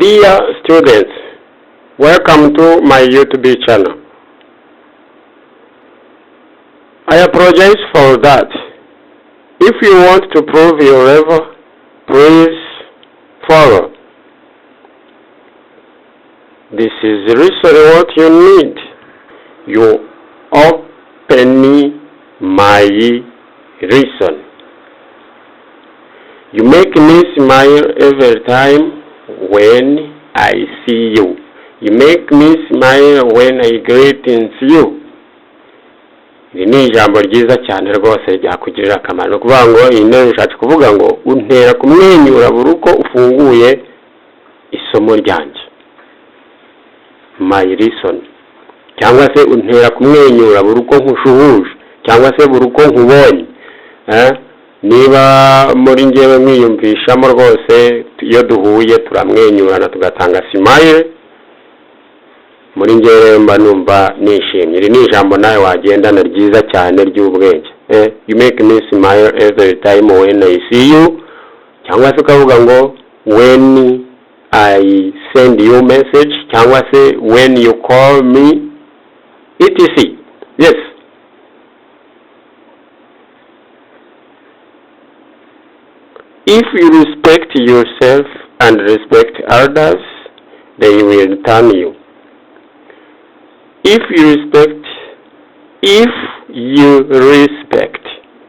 Dear students, welcome to my YouTube channel. I apologize for that. If you want to prove your level, please follow. This is really what you need. You open my reason. You make me smile every time when I see you. You make me smile when I greetings you. Iri ni ijambo ryiza cyane rwose ryakugirira akamaro. Ni ukuvuga ngo iyi nteruro ishatse kuvuga ngo untera kumwenyura buri uko ufunguye isomo ryanjye. My lesson. Cyangwa se untera kumwenyura buri uko nkushuhuje cyangwa se buri uko nkubonye. Niba muri ngewe mwiyumvishamo rwose, iyo duhuye turamwenyurana, tugatanga smile. Muri ngewe rero mba numva nishimye. Iri ni ijambo nawe wagendana ryiza cyane ry'ubwenge. You make me smile every time when I see you, cyangwa se ukavuga ngo when I send you message, cyangwa se when you call me, etc. Yes. If you respect yourself and respect others, they will return you. If you respect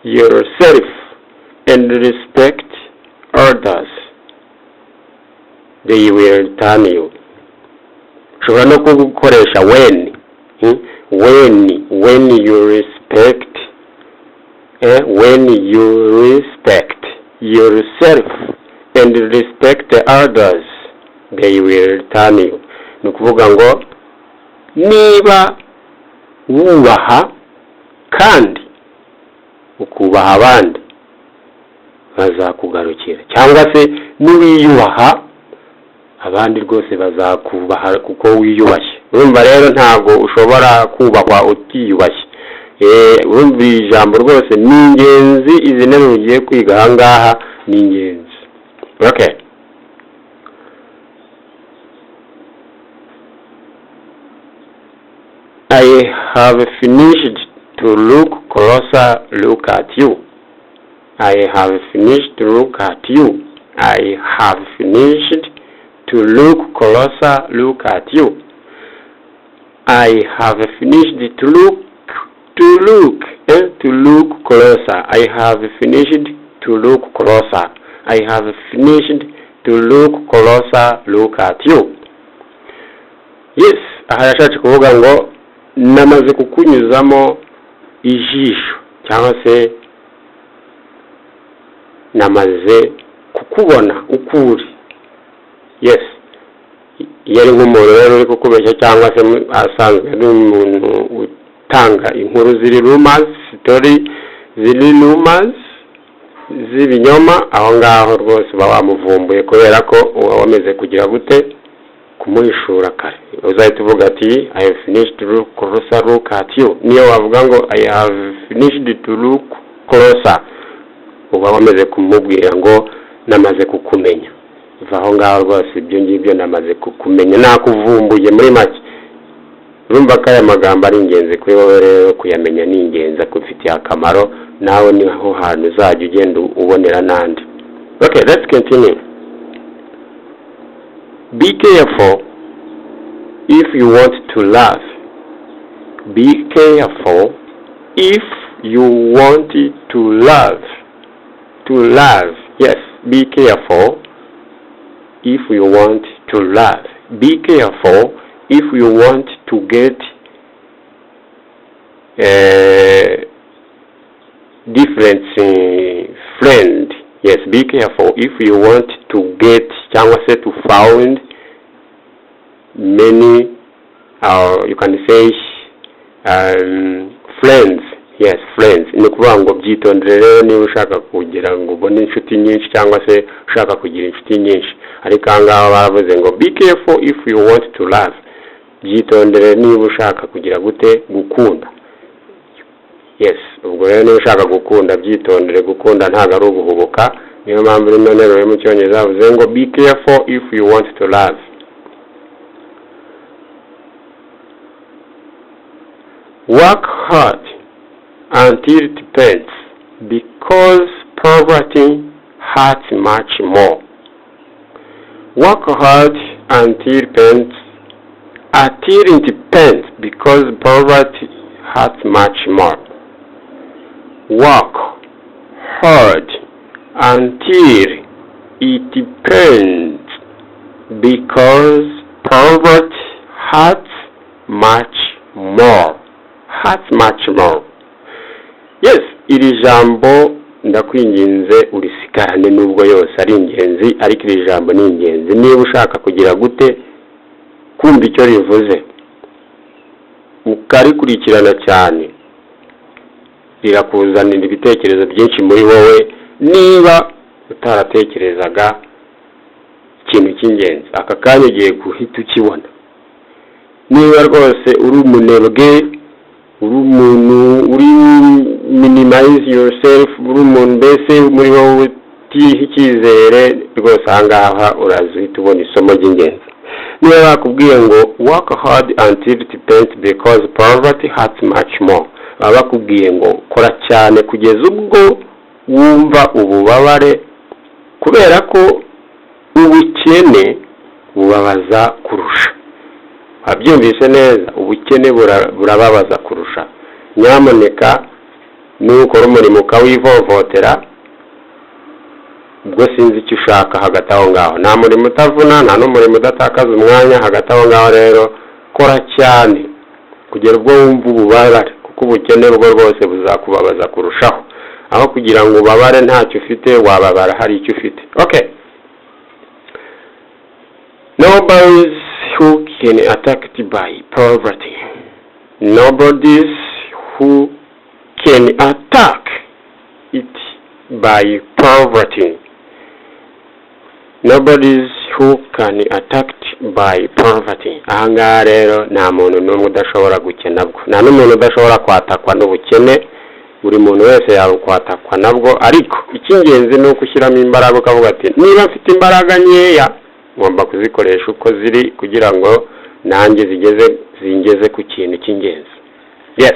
yourself and respect others, they will return you. Ushobora no gukoresha when, when you respect, when you respect yourself and respect others, they will return you. Ni ukuvuga ngo niba wubaha kandi ukubaha abandi, bazakugarukira, cyangwa se niwiyubaha, abandi rwose bazakubaha kuko wiyubashye. Urumva rero ntabwo ushobora kubahwa utiyubashye. Urumva iri jambo rwose ni ingenzi. Izi nteruro ugiye kwiga aha ngaha ni ingenzi. Okay. I have finished to look closer look at you. I have finished to look at you. I have finished to look closer look at you. I have finished to look closer. I have finished to look closer. I have finished to look closer look at you. Yes, aha yashatse kuvuga ngo namaze kukunyuzamo ijisho, cyangwa se namaze kukubona uko uri. Yes, iyo ari nk'umuntu rero uri kukubeshya, cyangwa se asanzwe ari umuntu utanga inkuru ziri rumors, story ziri rumors, z'ibinyoma, aho ngaho rwose uba wamuvumbuye, kubera ko uba wamaze kugira gute? Kumuhishura kare. Uzahita uvuga ati "I have finished to look closer look at you." Niyo wavuga ngo "I have finished to look closer", uba wamaze kumubwira ngo namaze kukumenya, va aho ngaho rwose, ibyo ngibyo namaze kukumenya, nakuvumbuye muri make. Urumva ko aya magambo ari ingenzi kuri wowe. Rero kuyamenya ni ingenzi, akufitiye akamaro. Nawe niho hantu uzajya ugenda ubonera n'andi. Okay, let's continue. Be careful if you want to love. Be careful if you want to love. To love. Yes, be careful if you want to love. Be careful if you want to get different friend. Yes, be careful if you want to get, cyangwa se to found many, you can say friends. Yes, friends. Ni ukuvuga ngo byitondere rero niba ushaka kugira ngo ubone inshuti nyinshi, cyangwa se ushaka kugira inshuti nyinshi. Ariko aha ngaha baravuze ngo be careful if you want to love. Byitondere niba ushaka kugira gute? Gukunda. Yes, ubwo rero niba ushaka gukunda, byitondere. Gukunda ntabwo ari uguhubuka. Niyo mpamvu ino nteruro yo mu Cyongereza bavuze ngo "Be careful if you want to love." Work hard until it pains, because poverty hurts much more. Work hard until it pains, until it pains, because poverty hurts much more. Work hard until it pains, because poverty hurts much more. Hurts much more. Yes, iri jambo ndakwinginze urisigarane, nubwo yose ari ingenzi, ariko iri jambo ni ingenzi. Niba ushaka kugira gute, kumva icyo rivuze, ukarikurikirana cyane, rirakuzanira ibitekerezo byinshi muri wowe. Niba utaratekerezaga ikintu cy'ingenzi, aka kanya ugiye guhita ukibona. Niba rwose uri umunebwe, uri umuntu uri minimize yourself, uri umuntu mbese muri wowe utiha icyizere, rwose aha ngaha uraza uhita ubona isomo ry'ingenzi. Niba bakubwiye ngo "Work hard until it pains, because poverty hurts much more," baba bakubwiye ngo kora cyane kugeza ubwo wumva ububabare, kubera ko ubukene bubabaza kurusha. Wabyumvise neza, ubukene burababaza kurusha. Nyamuneka nukora umurimo ukawivovotera, ubwo sinzi icyo ushaka hagati aho ngaho. Nta murimo utavuna, nta n'umurimo udatakaza umwanya. Hagati aho ngaho rero, kora cyane kugera ubwo wumva ububabare, kuko ubukene bwo rwose buzakubabaza kurushaho. Aho kugira ngo ubabare ntacyo ufite, wababara hari icyo ufite. Okay. Nobody who can attacked by poverty. Nobody who can attack it by poverty. Nobody who can attacked by poverty. Aha ngaha rero, nta muntu n'umwe udashobora gukena bwo, nta n'umuntu udashobora kwatakwa n'ubukene. Buri muntu wese yakwatakwa nabwo, ariko icy'ingenzi ni uko ushyiramo imbaraga, ukavuga ati: "Niba mfite imbaraga nkeya, ngomba kuzikoresha uko ziri kugira ngo nanjye zigeze zingeze ku kintu cy'ingenzi." Yes,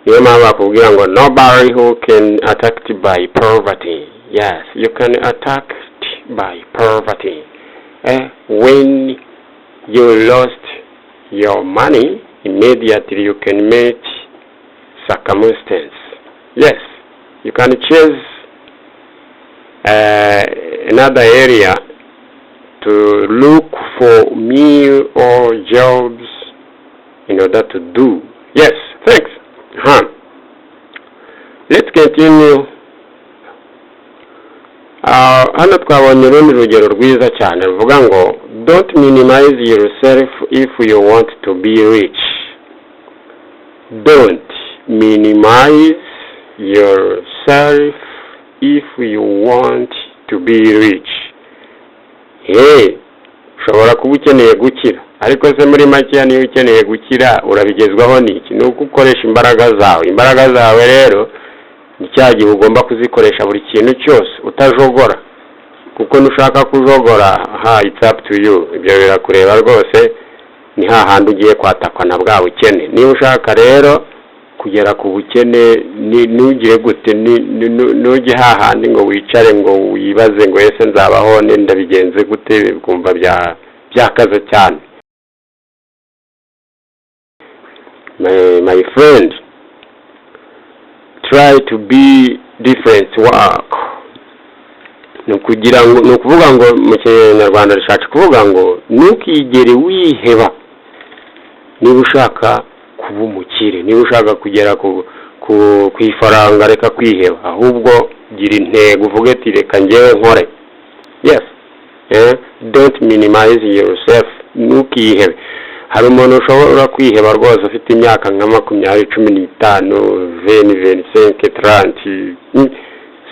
niyo mpamvu bakubwira ngo "Nobody who can attacked by poverty." Yes, you can attacked by poverty. When you lost your money, immediately you can meet circumstance. Yes, you can choose another area to look for meal or jobs in order to do. Yes, thanks. Huh. Let's continue. Hano twabonye urundi rugero rwiza cyane ruvuga ngo "Don't minimize yourself if you want to be rich." Don't minimize yourself if you want to be rich. Hey, ushobora kuba ukeneye gukira, ariko se muri makeya, niba ukeneye gukira, urabigezwaho n'iki? Ni uko ukoresha imbaraga zawe. Imbaraga zawe rero ni cya gihe ugomba kuzikoresha buri kintu cyose utajogora, kuko nushaka kujogora, ha, it's up to you, ibyo birakureba rwose. Ni hahandi ugiye kwatakwa na bwa bukene. Niba ushaka rero kugera ku bukene, ntugire gute, ntujye hahandi ngo wicare ngo wibaze ngo: "Ese nzabaho ndabigenze gute?" Ukumva byakaze cyane. My friend, try to be different. Work ni ukugira ngo, ni ukuvuga ngo, mu Kinyarwanda rishatse kuvuga ngo ntukigere wiheba. Niba ushaka kuba umukire, niba ushaka kugera ku ifaranga, reka kwiheba, ahubwo gira intego, uvuge ati: "Reka ngewe nkore." Yes, don't minimize yourself, ntukihebe. Hari umuntu ushobora kwiheba rwose ufite imyaka nka 20, 15, 20, 25, 30.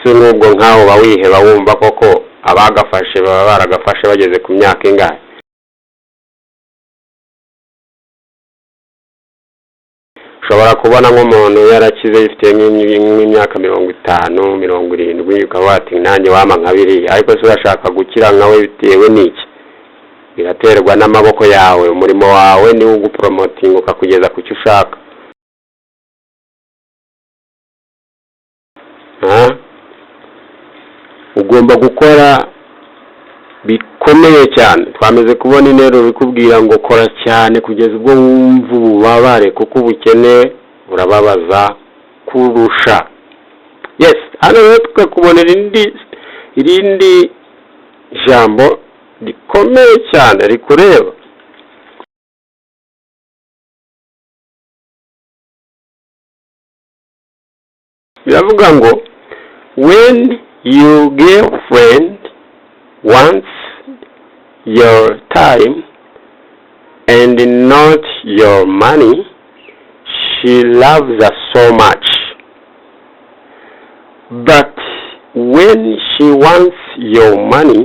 Si nk'ubwo nkaho uba wiheba, wumva koko abagafashe baba baragafashe bageze ku myaka ingahe? Ushobora kubona nk'umuntu yarakize, yifite nk'imyaka 50, 70, ukaba wati: "Nanjye wama nka biriya." Ariko se urashaka gukira nkawe bitewe n'iki? Biraterwa n'amaboko yawe. Umurimo wawe niwo ugupromotinga ukakugeza ku cyo ushaka. Ah? Ugomba gukora bikomeye cyane. Twamaze kubona interuro ikubwira ngo kora cyane kugeza ubwo wumva ububabare, kuko ubukene burababaza kurusha. Yes, hano rero tukakubonera irindi jambo rikomeye cyane rikureba. Biravuga ngo: "When your girlfriend wants your time and not your money, she loves us so much, but when she wants your money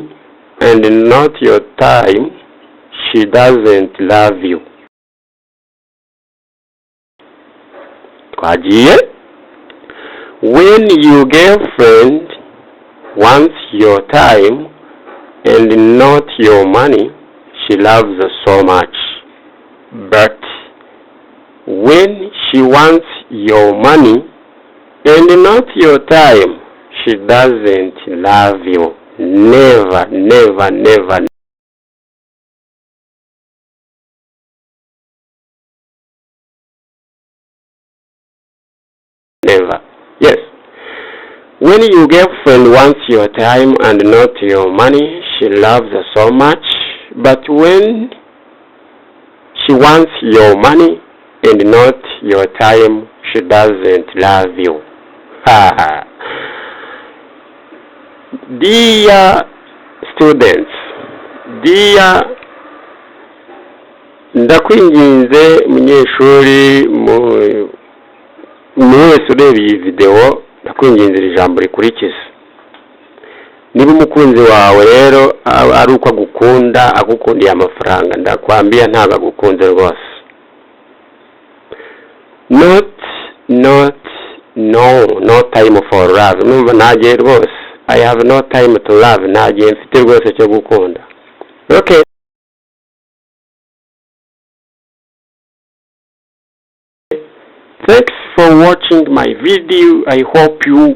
and not your time, she doesn't love you." Twagiye: when your girlfriend wants your time and not your money, she loves us so much, but when she wants your money and not your time, she doesn't love you. Never, never, never, never. Yes, when your girlfriend wants your time and not your money, she loves you so much, but when she wants your money and not your time, she doesn't love you. Ha. Dear students, dear, ndakwinginze munyeshuri, mu wese ureba iyi videwo, ndakwinginze iri jambo rikurikiza. Niba umukunzi wawe rero ari uko agukunda, agukundiye amafaranga, ndakwambiya ntabwo agukunze rwose. Not, not, no, no time for love. Numva nta gihe rwose. I have no time to love. Nta gihe mfite rwose cyo gukunda. Okay. Thanks for watching my video. I hope you